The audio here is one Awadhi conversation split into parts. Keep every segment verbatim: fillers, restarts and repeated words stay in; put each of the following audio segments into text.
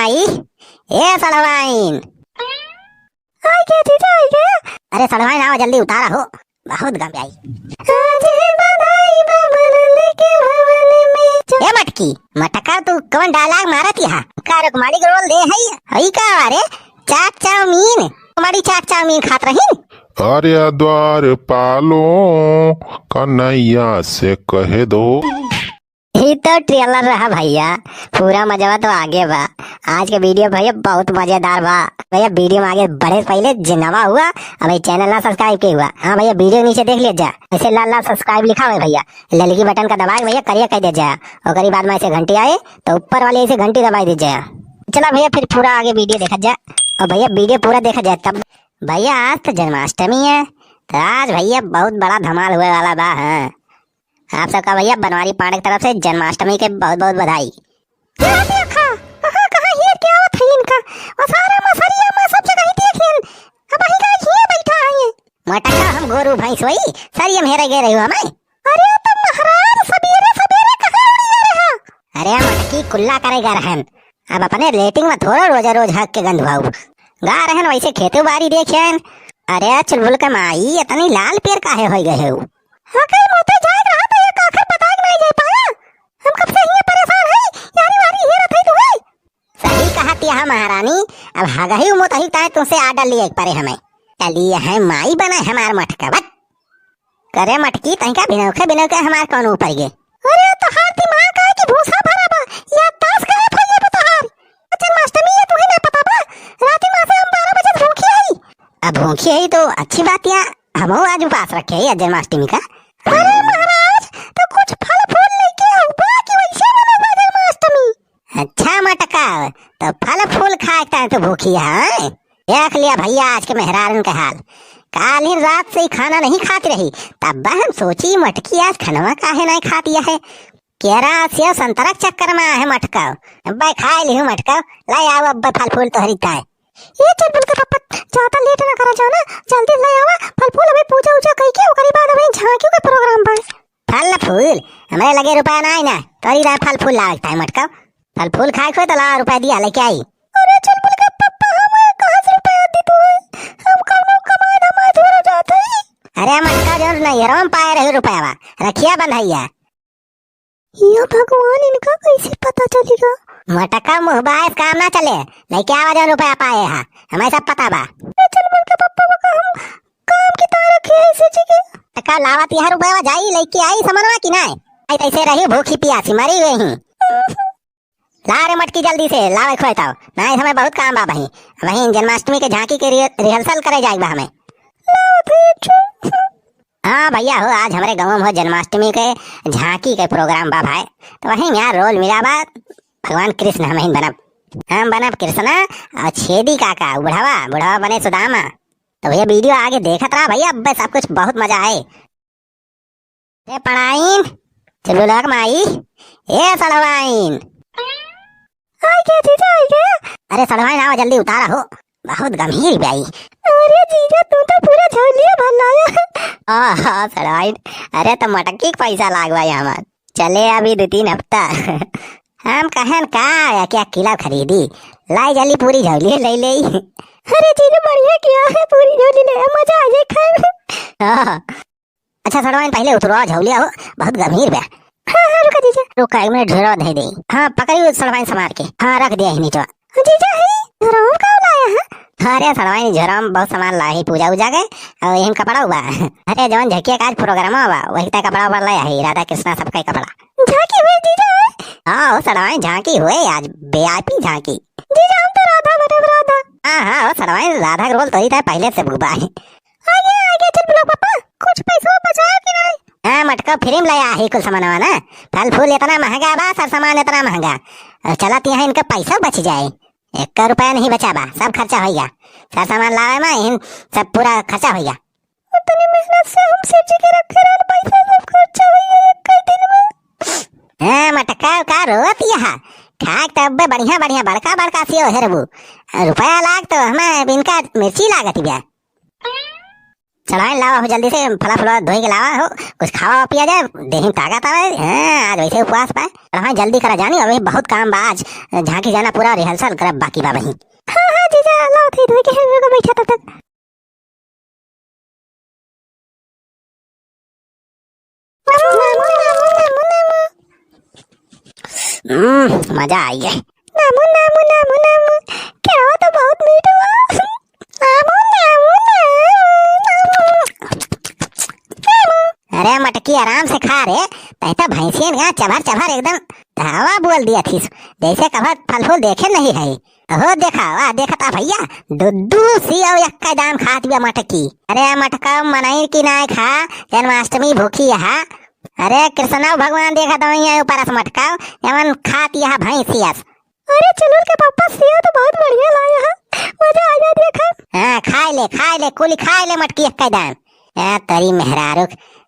आई, ए सड़वाइन। आ गया जीजा, आ गया। अरे सड़वाइन, आवा जल्दी उतारा हो, बहुत गम आई। आज है बधाई बा मरल के भवन में जो ए मटकी, मटका तू कौन dialogue मारत यहाँ? का रुक्मणी के role दे है? हई का रे? चाट चाउमीन, रुक्मणी चाट चाउमीन खात रही। अरे द्वारपालों कन्हैया से कह दो। ई तो trailer रहा भैया, पूरा मजवा तो आगे बा। आज के video भैया बहुत मजेदार बा। भैया video में आगे बढ़े से पहले जे नवा हुआ, अबे channel ना subscribe के हुआ, हाँ भैया video के नीचे देख लिया जा, ऐसे लाल लाल subscribe लिखा हुआ है भैया, ललकी button का दबाए भैया करिया कर दिया जा, ओकरी बाद में ऐसे घंटी आए तो ऊपर वाली ऐसे घंटी दबाई दी जा। चला भैया फिर पूरा आगे video देखा जा, और भैया video पूरा देखा जाए तब। भैया आज तो जन्माष्टमी है, तो आज भैया बहुत बड़ा धमाल हुए वाला बा। हाँ, आप सबका भैया बनवारी पांडे की तरफ से जन्माष्टमी के बहुत बहुत बधाई। क्या देखा? कहाँ कहाँ हेर के आवत है इनका? और सारा मसरिया में सब जगह ही देख लेन। अब वही का हिये बैठा है ये। मटका हम गोरू भैंस वही, सरिया में हेरे गए रही हमें। अरे तो महाराज सबेरे सबेरे कहाँ उड़ी जा रहे हो? अरे मटकी कुल्ला करे गा रहन। अब अपने लेटिंग में थोड़ा रोजा रोज हक के गंधवाऊ। गा रहन वैसे खेतू बारी देखेन। अरे चुलबुल के माई, इतनी लाल पेर काहे होई गए हो? हाँ, कहीं मोते जाए रहा तो ये काखर पता कि नहीं जाए पाया। हम कब से हियाँ परेशान है, यारी वारी हेरत है तुम्हें। सही कहा तिया महारानी, अब हगही मोतही ताए तुमसे order लिए परे हमें। चलिए है माई बना हमार मटका, बट। करे मटकी, तनिका बिनौखे बिनौखे हमार कौन ऊपर गे? अरे तोहार दिमाग है कि भूसा भरा बा, या ताश काहे फैले बा तोहार? जन्माष्टमी है तुम्हें ना पता बा? राती माँ से हम बारह बजे भूखी आई। अब भूखी आई तो अच्छी बात या, हमहू आज उपास रखे है जन्माष्टमी का। अरे महाराज, तो कुछ फल फूल लेके आऊ बा कि वैसे मनौबा जन्माष्टमी? अच्छा मटका, तो फल फूल खाए के ताए तो भूखी है। देख लिया भैया आज के मेहरारन के हाल। काल ही रात से ही खाना नहीं खाती रही, तब हम सोची मटकी आज खनवा काहे नहीं खाती है। केरा सेव संतरा के चक्कर में आहे मटका। अब्बे खाए लिहू मटका, ले आओ अब्बे फल फूल तोहरी ताए। ये चुलबुल के पप्पा, ज्यादा लेट ना करा जाओ ना, जल्दी ले आवा फल फूल, अबे पूजा उजा कई के ओकरी बाद अबे झांकी के प्रोग्राम बा। फल फूल, हमरे लगे रुपया ना आई ना, तोरी ला फल फूल लावे के ताई मटका। फल फूल खाए खोए तो ला रुपया दिया लेके आई। अरे चुलबुल के पप्पा, हम कहाँ से रुपया दी तू है? हम कौनो कमाए धमाए थोड़ा जात है। अरे मटका जौन नैहरवा में पाए रहे रुपया बा, रखिया बंधैया। या भगवान, इनका कैसे पता चलेगा? मटका मुँह बायस काम ना चले, लेके आवा जौन रुपया पाए हा, हमें सब पता बा। ए, चल मिलके पप्पा को हम काम की तार रखे हैं इसे जी के। टका लावत यह रुपया जाई, लेके आई समनवा की नाय? आई तैसे रही भूखी पियासी मरी गई ही। ला रे मटकी जल्दी से, लावे खोए ताओ, नाय हमें बहुत काम बा बहिन। बहिन जन्माष्टमी के झांकी के रिह-, rehearsal करे जाए बा हमें। लावत है अच्छू। हाँ भैया हो, आज हमरे गाँव में हो जन्माष्टमी के झांकी के प्रोग्राम बा भाई। तो वहीं यहाँ role मिला बा भगवान कृष्ण, हम ही बनब, हम बनब कृष्णा और छेदी काका, उ बुढ़वा, बुढ़वा बने सुदामा। तो भैया video आगे देखत रहा भैया, अब सब कुछ बहुत मजा आए। ए पड़ाइन, चुलबुलक माई, ए सड़वाइन। आइ गया जीजा, आइ गया। अरे सड़वाइन, आवा जल्दी उतारा हो, बहुत गंभीर बा ई। अरे जीजा, तू तो पूरा झोलिया भर लाया। हाँ, हाँ, सड़वाइन, अरे तो मटकी के पैसा लागवा हमार। चले अभी दो तीन हफ्ता। हम कहन का या क्या किला खरीदी, लाई जल्दी पूरी झोली ले ले। अरे जीजा, बढ़िया किया है, पूरी झोली ले, मजा आ जाए खाए में। हाँ। अच्छा सड़वाइन, पहले उतरवा झौलिया हो, बहुत गंभीर बा। हाँ, हाँ, रुका जीजा। रुका, एक मिनट झोरा धई दे। हाँ, पकड़ी सड़वाइन समार के। हाँ, रख दिया ही नीचे। जीजा है, झोरा का लाया है? अरे सड़वाइन, झोरा में बहुत सामान ला है पूजा उजा के, और यही में कपड़ा हुआ। अरे जवन झकिया का आज प्रोग्राम हुआ, वही तय कपड़ा उपड़ा लाया है, राधा कृष्णा सबका ही कपड़ा। झांकी हुई जीजा? हाँ, हो सड़वाइन, झांकी हुई आज, V I P झांकी। जीजा, हम तो राधा बनब, राधा। हाँ, हाँ, हो सड़वाइन, राधा के role तो ही था पहले से बुबा है। आगे, आगे चुलबुला पापा, कुछ पैसा बचाओ कि नहीं? हाँ, मटका free में लाया है कुल सामानवा ना। फल फूल इतना महंगा बा, सर सामान इतना महंगा। और चलत यहाँ इनका पैसा बच जाए। एक रुपया नहीं बचा बा, सब खर्चा होइगा। सर सामान लावे में इन सब पूरा खर्चा होइगा। इतनी मेहनत से हम सब्जी के रखे रहल, पैसा सब खर्चा होइगा एक दिन में। हाँ, मटका का रोत यहाँ। खाक तब्बे बढ़िया बढ़िया बड़का बड़का सेव हेरबू। रुपया लाग तो हमें इनका मिर्ची लागत बा। चढ़ाइन लावा हो जल्दी से, फला फुला धोई के लावा हो, कुछ खावा पिया जाए, देही ताकत आवे। हाँ, आज वैसे उपवास पाए। चढ़ाइन जल्दी करा जानी, अभी बहुत काम बा आज। झांकी जाना पूरा rehearsal करब बाकी बा वहीं। हाँ, हाँ, जीजा, लाओ थे धोई के, हम लोग बैठा तब तक। हम्म, मजा आई है। नामू, नामू, नामू, नामू। क्या हो, तो बहुत मीठ हुआ। नामू, नामू, नामू, नामू। अरे मटकी, आराम से खा रे, तै तो भैंसियन का चभर चभर एकदम धावा बोल दिया थीस, जैसे कभर फल फूल देखे नहीं है। अहो देखा, वाह, देखता भैया, दुद्दू सी अउ एक्का दाम खात बिया मटकी। अरे मटका मनई की नाय खा, जन्माष्टमी भूखी हा। अरे कृष्णा भगवान देखत हई ऊपर अस मटका, एमन खात यह भैंसियस। अरे चुलबुल के पापा, सेव तो बहुत बढ़िया लाया है, मजा आ जाए देखा। हाँ, खाए ले, खाए ले, कुली खाए ले मटकी एक्का दाम। ए तरी मेहरारू,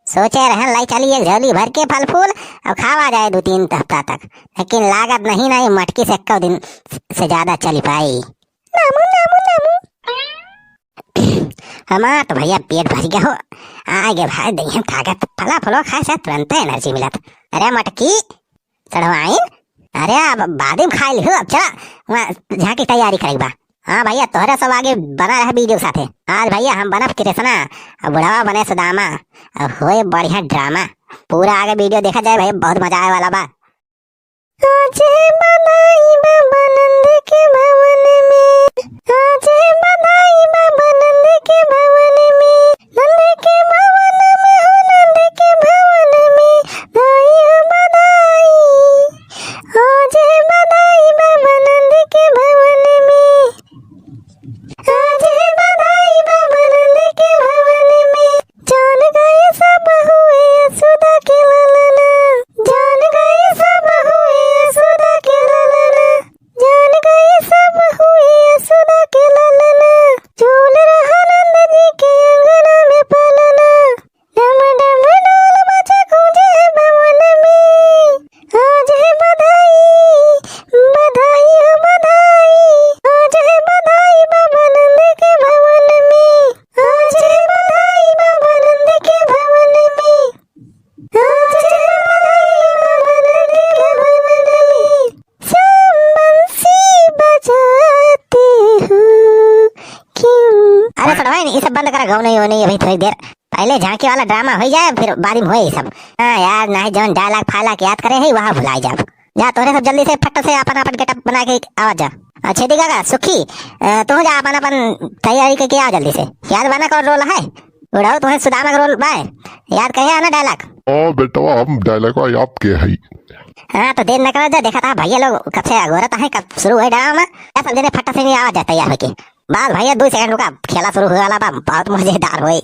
सोचे रहन लाई चली एक झोली भर के फल फूल अउ खावा जाए दो तीन हफ्ता तक, लेकिन लागत नहीं ना ये मटकी से एक्को दिन से ज्यादा चली पाई। नामू, नामू, नामू। हमार तो भैया पेट भर गया हो, आगे भाई दहिया ताकत, फला फलो खाए से तुरंत energy मिलत। अरे मटकी, चढ़वाइन, अरे अब बाद में खाए लिहो, अब चला वहाँ झांकी तैयारी करेक बा। हाँ भैया, तोहरे सब आगे बना रहे video के साथे। आज भैया हम बनब कृष्णा, अब बुढ़वा बने सुदामा, अब होए बढ़िया drama। पूरा आगे video देखा जाए भैया, बहुत मजा आए वाला बा। आज है बधाई बाबा नंद के भवन में, आज है बधाई बाबा नंद के भवन में, नंद के भवन में हो, नंद के भवन में, बधाई हो बधाई। आज है बधाई बाबा नंद के भवन में। आज है बधाई बाबा नंद के भवन में। जान गए सब हुए यशोदा के ललना। जान गए सब हुए यशोदा के ललना। जान गए सब हुए यशोदा के ललना। झूल रहा नंद जी के अंगना में पलना। डम डम ढोल बाजे गूंजे है भवन में। आज है बधाई, बधाई हो बधाई। आज है बधाई बाबा नंद के भवन में। आज है बधाई बाबा नंद के भवन में। आज है बधाई बाबा नंद के भवन में। श्याम बंसी बजाते हो क्यों? अरे छोड़वाइन, ये सब बंद करा, गाओ नहीं, हो नहीं अभी थोड़ी देर। पहले झांकी वाला drama हो जाए, फिर बाद में होए ये सब। हाँ यार, नाही जवन dialogue फायलॉग याद करे है, वहाँ भुलाई जाब। जा, तोहरे सब जल्दी से फट से अपन अपन getup बना के आवा जा। अच्छा, दीदी काका, सुखी, अ, तू जा अपन अपन तैयारी करके आ जल्दी से। याद बना कौन role है? बुढ़ऊ, तुम्हें सुदामा के role बा? याद कहे है ना dialogue? ओ बेटवा, हम dialogue याद के है। हाँ, तो देर न करा जा, देखा था भैया लोग कब से अगोरत है, कब शुरू हुए drama। या सब जने फट से नहीं आवा जा तैयार होके। बस भैया, दो second रुका, खेला शुरू होए वाला बा, बहुत मजेदार होए।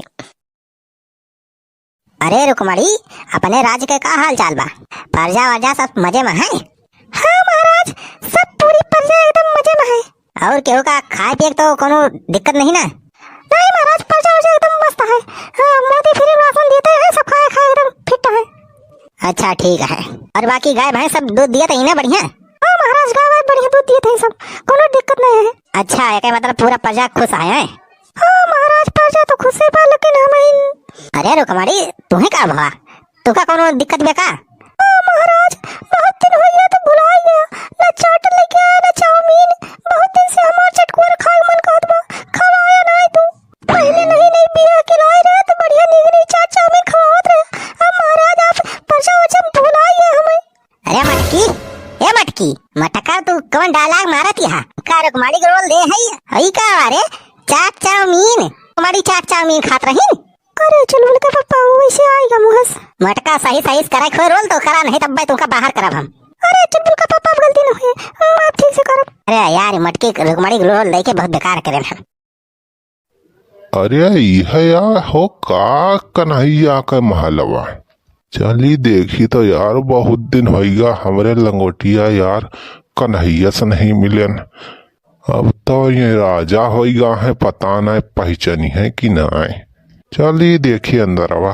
अरे रुक्मणी, अपने राज्य के का हाल चाल बा? प्रजा वर्जा सब मजे में है? हाँ महाराज, सब पूरी प्रजा एकदम मजे में है। और केहू का खाए पिए के तो कोनो दिक्कत नहीं ना? नहीं महाराज, प्रजा वर्जा एकदम मस्त है। हाँ, मोदी free राशन देते हैं, सब खाए खाए एकदम fit है। अच्छा ठीक है। और बाकी गाय भैंस सब दूध दिया तो ही ना बढ़िया? हाँ महाराज, गाय वाय बढ़िया दूध दिए थे सब, कोनो दिक्कत नहीं है। अच्छा, एक मतलब पूरा प्रजा खुश है, हैं? हाँ महाराज, प्रजा तो खुश है बा, लेकिन हम इन अरे रुक्मणी, तुम्हें का भवा? तुका कोनो दिक्कत बे का? हाँ महाराज, बहुत दिन हो गया तो भुला गया, ना चाट लेके आया ना चाउमीन। बहुत दिन से हमार चटकुआ खाए मन कहत बा, खवाया ना तू। पहले नहीं नहीं बियाह के लाए रहे तो बढ़िया नीक नीक चाट चाउमीन खवावत रहे। अब महाराज आप प्रजा वचन भुला गया हमें। अरे मटकी, ए मटकी, मटका तू कौन dialogue मारत यहाँ? का रुक्मणी के role दे है? हई का रे? चाट चाउमीन, रुक्मणी चाट चाउमीन खात रही। अरे चुलबुल का पप्पा, वो वैसे आएगा मुहस। मटका सही सही से करे, कोई role तो करा, नहीं तब तुमका बाहर करब हम। अरे चुलबुल का पप्पा, अब गलती न हुई, अब ठीक से करब। अरे यार, मटकी रुक्मणी के role लेके बहुत बेकार करे हम। अरे इहे यार हो का कन्हैया के महलवा। चली देखी तो यार, बहुत दिन होइगा हमरे लंगोटिया यार कन्हैया से नहीं मिलेन। अब तो ये राजा होइगा है, पता नहीं पहचानी है कि नहीं। चली देखी अंदरवा।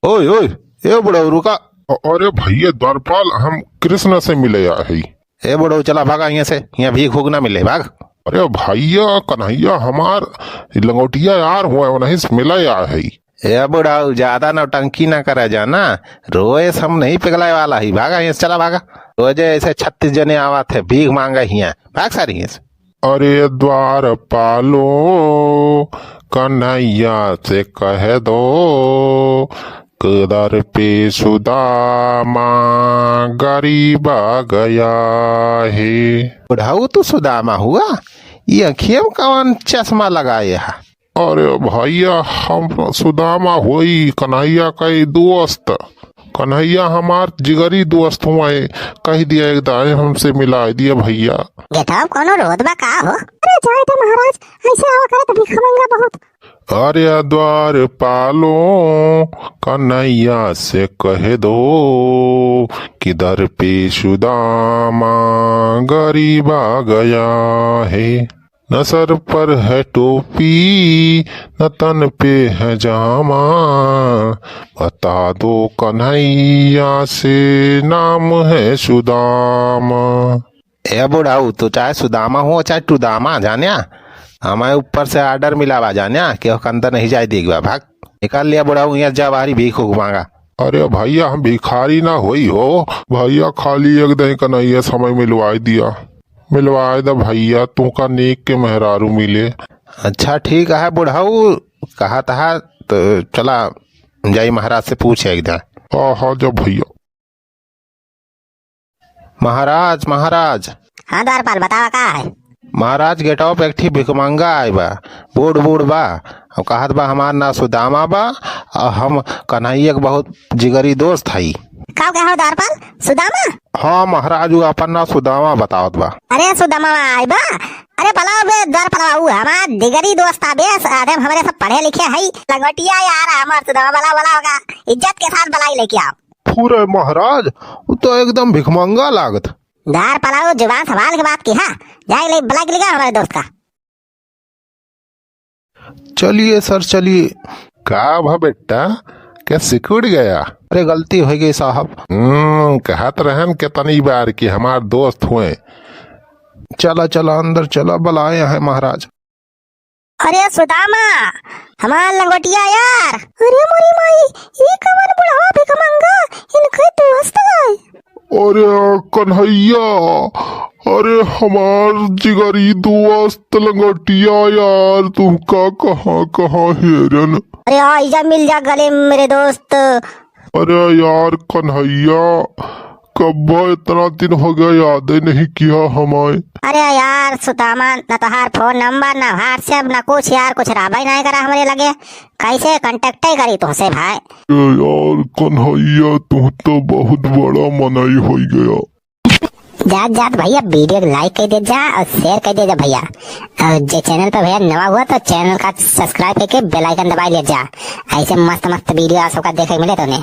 ओए, ओए, ए बुढ़ऊ, रुका। अ-, अरे भैया द्वारपाल, हम कृष्ण से मिले आए हई। ए बुढ़ऊ, चला भागा हियां से, हियां भीख उख ना मिले, भाग। अरे भइया, कन्हैया हमार लंगोटिया यार हुआ, उन्हीं से मिला आया है। ए बुढ़ऊ, ज्यादा नौटंकी ना करा जाना, रोए से हम नहीं पिघलाए वाला ही। भागा हियां से, चला भागा। रोजे ऐसे छत्तीस जने आवत है भीख मांगा हियां, भाग सारी हियां से। अरे द्वारपालो, कन्हैया से कह दो, किधर पे सुदामा गरीबा गया है। बुढ़ऊ, तू सुदामा हुआ? ये अँखिया में कौन चश्मा लगाए है? अरे भइया, हम सुदामा होई, कन्हैया का ही दोस्त। कन्हैया हमार जिगरी दोस्त हुआ है, कह दिया एक दाए हमसे मिला दिया भइया। गेटवा में कौनो रोत बा का हो? अरे जाए दे महाराज, ऐसे आवा करत भिखमंगा बहुत। अरे द्वारपालो, कन्हैया से कह दो, किधर पे सुदामा गरीबा गया है। न सर पर है टोपी, न तन पे है जामा, बता दो कन्हैया से नाम है सुदामा। ए बुढ़ऊ, तू चाहे सुदामा हो चाहे टुदामा, जान्या, हमें ऊपर से order मिला बा, जान्या, कि ओह के अंदर नहीं जाए देगा, भाग। निकाल लिया बुढ़ऊ, यहाँ जा बाहरी भीख उख मांगा। अरे भइया, हम भिखारी ना होई हो भइया, खाली एक दही कन्हैया समय मिलवाए दिया, मिलवाए दा भइया, तुमका नीक के मेहरारू मिले। अच्छा ठीक है बुढ़ऊ, कहत हा तो चला जाई महाराज से पूछे एक दिन। हाँ हाँ, जा भइया। महाराज, महाराज। हाँ द्वारपाल, बतावा का है? महाराज, गेटवा पे एक ठी भिखमंगा आए बा, बूढ़ बूढ़ बा। अब कहत बा हमार नाम सुदामा बा, और हम कन्हैया के बहुत जिगरी दोस्त हई। का कहो द्वारपाल, सुदामा? हाँ महाराज, वो अपन नाम सुदामा बतावत बा। अरे सुदामा आए बा? अरे बुलाओ बे द्वारपाल, वो हमार जिगरी दोस्त आ बे, अरे हमरे सब पढ़े लिखे हई, लंगोटिया यार हमार सुदामा, बुलाओ बुलाओ का, इज्जत के साथ बुलाई लेके आओ। फुरे महाराज, वो तो एकदम भिखमंगा लागत। द्वारपाल, जुबान संभाल के बात किहा, जाए ले बुला के लेगा हमारे दोस्त का। चलिए सर, चलिए। का भा बेटा, क्या सिकुड़ गया? अरे गलती हो गई साहब। हम्म, कहत रहन कितनी बार कि हमार दोस्त हुए। चला चला अंदर चला, बुलाए हैं महाराज। अरे सुदामा, हमार लंगोटिया यार। अरे मोरी माई, ई कवन बुढ़वा भिखमंगा, इनके दोस्त आए। अरे कन्हैया, अरे हमार जिगरी दोस्त लंगोटिया यार, तुमका कहाँ कहाँ हेरन। अरे आ, इजा मिल जा गले मेरे दोस्त। अरे यार कन्हैया, कब्बा इतना दिन हो गया, याद ही नहीं किया हमारे। अरे यार सुदामा, न तोहार फोन नंबर, न WhatsApp, न कुछ यार, कुछ रहबे नहीं करा हमरे लगे, कैसे contact ही करी तुमसे भाई? ए यार कन्हैया, तू तो बहुत बड़ा मनई हो गया। जात जात भइया video के like कर दे जा और share कर दे जा भइया। और जे channel पर भइया नवा हुआ तो channel का subscribe करके bell icon दबाई ले जा। ऐसे मस्त मस्त video आप सबका देखे के मिले तो ने।